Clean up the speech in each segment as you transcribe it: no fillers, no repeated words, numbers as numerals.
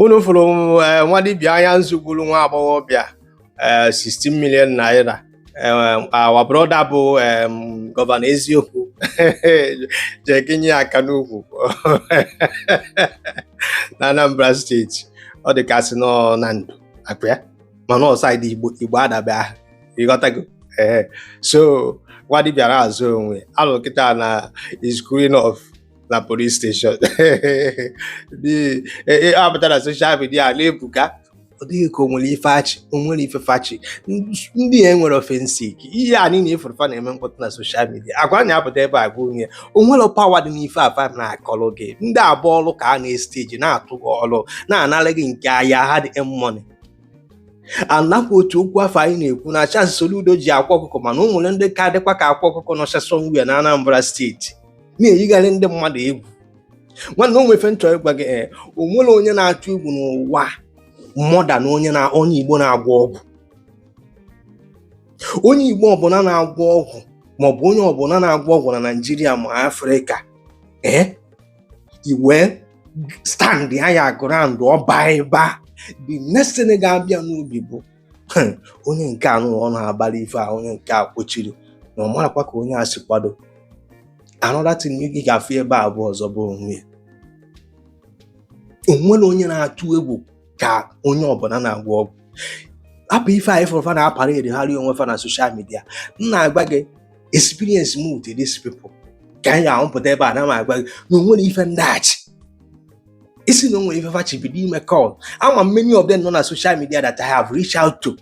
Unu fụrụ nwa dibịa anya nzu gburu nwa agbọghọbịa 16 million naira. Our brother bụ Gọvanọ Eziokwu jee kenye ya aka n'ukwu na Anambra Steeti. Ọ dị ka sị nọ na ndụ akpa ya, mana ọ side Igbo adabe ahụ, ịghọtago? Ee, so nwa dibịa na-azụ onwe alụ kịta na is cooling off na police station. Apụta na social media na-ebuka, ọ dịghị ka o nwere ife achị, o nwere ife fachi. Ndị a enwere offensive ihe a niile ifuru fa na-eme mkpọtụ na social media agwa na-apụta ebe a bụ onye o nwere power dị n'ife afa na-akọrọ gị. Ndị abụọ ọrụ ka a na-esteji na-atụ gị ọrụ na-anara gị nke ahịa ha dị money. Anakwa otu okwu afọ anyị na-ekwu na Charles Soludo ji akwa ọkụkọ, mana o nwere ndị ka dịkwa ka akwa ọkụkọ nọcha somewhere na Anambra Steeti na-eyigharị ndị mmadụ egwu. Nwanne, o nwefe nchọ ịgwa gị, ee, o nwere onye na-atụ egwu n'ụwa mọda na onye na onye Igbo na-agwọ ọgwụ. Onye Igbo ọbụla na-agwọ ọgwụ, maọbụ onye ọbụla na-agwọ ọgwụ na Naịjirịa ma Afrịka, ee, iwee stand ya ground ọba ebe a, the next thing ga-abịa n'obi bụ, onye nke anụ ọ na-abalị ife a, onye nke a kpochiri na ọ marakwa ka onye a si kwado. Another thing ị ga-afụ ebe a bụ ọzọ bụ onwe ya. O nwere onye na-atụ egwu ka onye ọbụla na-agwọ ọgwụ hapụ ife anyị fụrụ fa na-aparade ha onwe fa na social media. M na-agwa gị experience m with these people ka anyị ga-ahụpụta ebe a na m agwa gị na o nwere ife ndaghachi isi na o nwere ife fachi bido ime call. Ama many of them nọ na social media that I have reached out to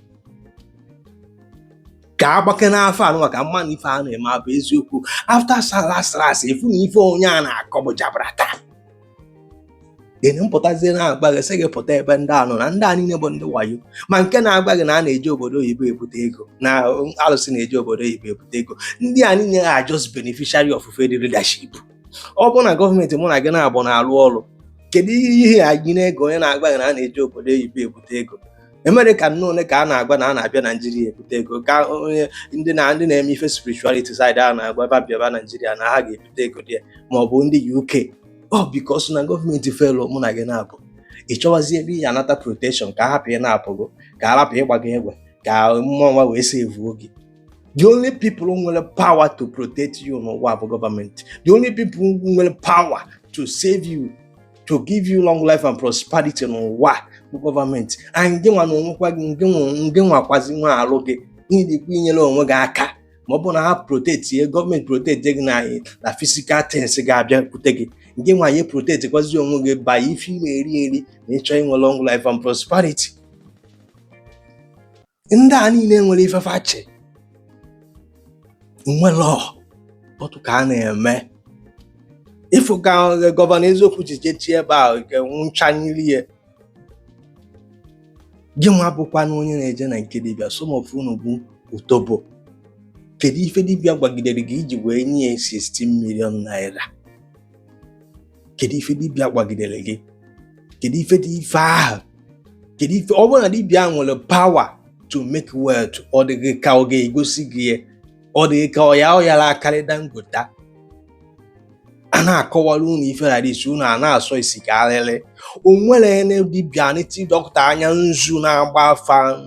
ka agbake n'afọ anụ maka mma na ife a na-eme abụ eziokwu. After last last, efu na ife onye a na-akọ bụ jabrata. Then mpụtazie na-agba gị, sị gị pụta ebe ndị a nọ na ndị a niile bụ ndị wayo, ma nke na-agba gị na a na-eji obodo oyibo ebute ego, na alụsị na-eji obodo oyibo ebute ego. Ndị a niile are just beneficiary of failed leadership. Ọ bụrụ na gọọmenti mụ na gị na-abụ na-arụ ọrụ, kedu ihe anyị na-ego onye na-agba gị na a na-eji obodo oyibo ebute ego? Amerịka nnọọ ole ka a na-agwa na a na-abịa Naijiria ebute ego, ka onye ndị na ndị na-eme ife spirituality side a na-agwa ebe abịaba Naijiria na ha ga-ebute ego dị ya, ma ọ bụ ndị UK? Ọ because na gọọmenti felụ mụ na gị na-abụ. Ị chọwazie ebe ị ya anata protection ka a hapụ ị na-apụgo, ka a rapụ ịgba gị egbe, ka mmụọ nwa wee sevuo gị. The only people nwere power to protect you n'ụwa bụ gọọmenti. The only people nwere power to save you, to give you long life and prosperity n'ụwa bụ gọọmenti. And gị nwa na onwekwa gị, ngị nwakwazi nwa arụ gị n'idikwa inyere onwe gị aka. Ma ọ bụ na ha protect ye, gọọmenti protect gị na physical things ga-abịa kwute gị, nke nwa ya protect kwazi onwe gị by ife ị na-eri eri na ịchọ inwe long life and prosperity. Ndị a niile nwere ife fachi nwere ọtụ ka a na-eme ịfụ ka Gọvanọ Eziokwu ji jechie ebe a nke nwụchanyere ya. Gị nwa bụkwa na onye na-eje na nke dibịa, some of unu bụ utobo. Kedu ife dibịa gwagidere gị iji wee nye ya 16 million naira? Kedu ife dibịa gwagidere gị? Kedu ife dị ife ahụ? Kedu ife ọ bụrụ na dibịa nwere power to make wealth, ọ dị gị ka ọ ga-egosi gị ya? Ọ dị gị ka ọ ya ọ yara akarị Dangote? A na-akọwara unu ife like this, unu a na-asọ isi ka alịlị. O nwere ene dibịa neti dọkịta anya nzu na-agba afa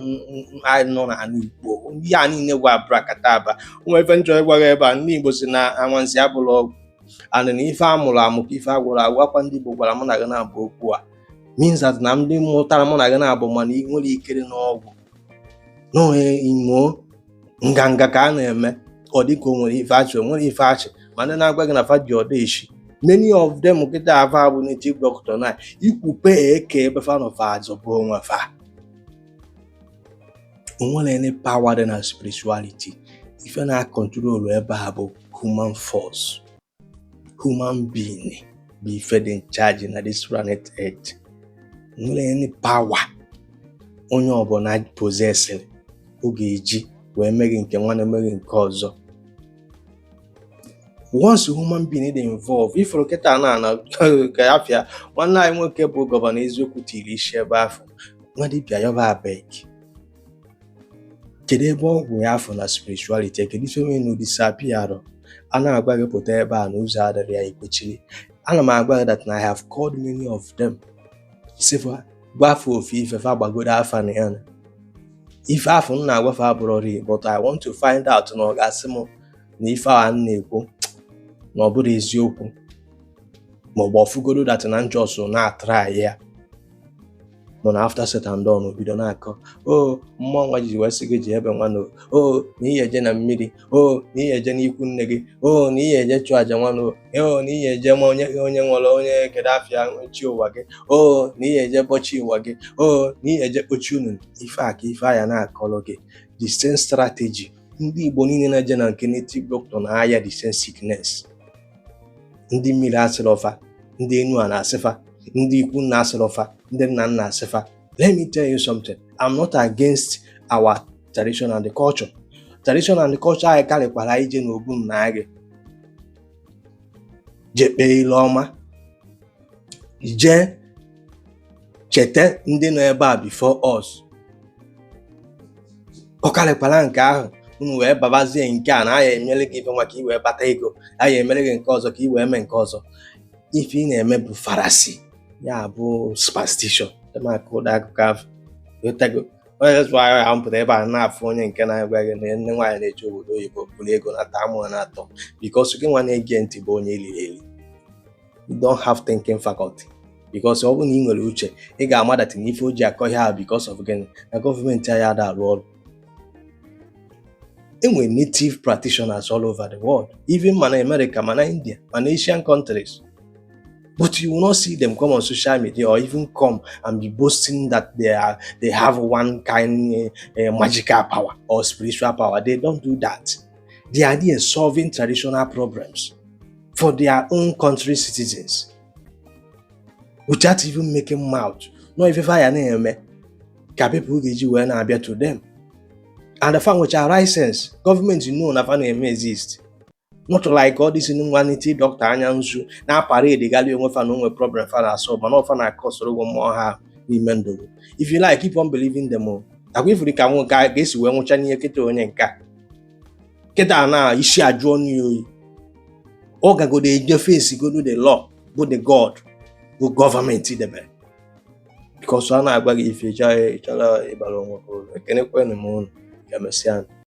nọ n'ala Igbo. Ndị a niile bụ abrakataba. O nwere ife nchọ ịgwa gị ebe a. Ndị Igbo si na anwansi abụrụ ọgwụ and na ife amụrụ amụ ka ife agwụrụ agwụ. Akwa ndị Igbo gwara mụ na gị na-abụ okwu a means that na ndị mụtara mụ na gị na-abụ, mana ị nwere ikere n'ọgwụ na onye imo nganga ka a na-eme, ọ dị ka o nwere ife achị, o nwere ife achị. Ma ndị na-agwa gị na fa ji ọdaeshi, many of them kịta afa bụ native doctor na ikwupe eke ebe fa nọ, fa azọbụ onwe fa. O nwere any power dị na spirituality. Ife na-control ebe a bụ human force. Human being bụ ife dị in charge na this planet Earth. Nwere any power onye ọbụla possessịrị, ọ ga-eji wee mee gị nke nwa na-emeghị nke ọzọ. Once human being dị involved, ifuru kịta na ka afịa nwanne anyị nwoke bụ Gọvanọ Eziokwu tiri isi ebe afọ nwa dibịa yọba abeg. Kedu ebe ọgwụ ya afọ na spirituality? Kedu ife mere na disappear? A na-agwa gị pụta ebe a na ụzọ adịrị ya, ekwechiri. Ana m agwa gị that na I have called many of them, sịfa Gwafe ofu ife fa gbagodo afa na ya na ife afụ m na-agwafe abụrọ real, but I want to find out na ọ ga-asị m na ife a m na-ekwu na ọ bụrụ eziokwu, ma ọ bụ ọfụgodo that na njọs na-atry ya. Mana after said and done, o bido na-akọ o mmụọ nwa ji wee sị gị ji ebe nwa na o na ihe eje na mmiri, o na ihe eje n'ikwu nne gị, o na ihe eje chụọ aja nwa na o na ihe eje ma onye onye nwere onye kedu afịa chi ụwa gị, o na ihe eje bọchi ụwa gị, o na ihe eje kpochi unu. Ife a ka ife aya na-akọrọ gị, the same strategy ndị Igbo niile na-eje na nke native doctor na-aya the same sickness. Ndị mmiri asịrọfa, ndị enu a na-asịfa, ndị ikwu nna asịrọfa, ndị nna nna asịfa. Let me tell you something. I'm not against our tradition and the culture. Tradition and the culture anyị karịkwara ije n'obu nna gị jee kpee ile ọma, jee cheta ndị nọ ebe a before us. Ọ karịkwara nke ahụ unu wee babazie nke a na aya emere gị ife nwa ka ị wee bata ego, aya emere gị nke ọzọ ka ị wee mee nke ọzọ. Ife ị na-eme bụ fallacy, ya bụ superstition. Maka ụda akụkọ ahụ ghọtago onye zụ ahịa ahụ pụta ebe a na-afụ onye nke na-agwa gị na nne nwaanyị na-eche obodo oyibo bụrụ ego na-ata amụ na-atọ, because gị nwa na-ege ntị bụ onye eliri eli. You don't have thinking faculty, because ọ bụrụ na ị nwere uche, ị ga-ama that na ife o ji akọ ihe ahụ because of gịnị na gọọmenti anyị ada arụ ọrụ. Enwere native practitioners all over the world, even mana America, mana India, mana Asian countries, but you will not see them come on social media or even come and be boasting that they have one kind magical power or spiritual power. They don't do that. They are there solving traditional problems for their own country citizens without even making mouth. No ife ya na-eme ka people ga-eji wee na-abịa to them, and the fa nwechara license, gọọmenti know na fa na-eme exist, not like all this vanity doctor anya nzu na parade gali onwe fa na onwe problem fa na-asọ, mana ọfa na-akọsoro ụgwọ mmụọ ha n'ime ndụ gị. If you like, keep on believing them o. Akwa ifuru ka nwoke ka esi wee nwụcha n'ihe kịta, onye nke a kịta na isi ajụ ọnụ ya oyi, ọ gagodo eje face godo the law bụ the god bụ gọọmenti debere, because ọ na-agwa gị ife ịchọrọ ịchọrọ ịbara onwe gị uru. Ekenekwenụ m unu, ka emesịa.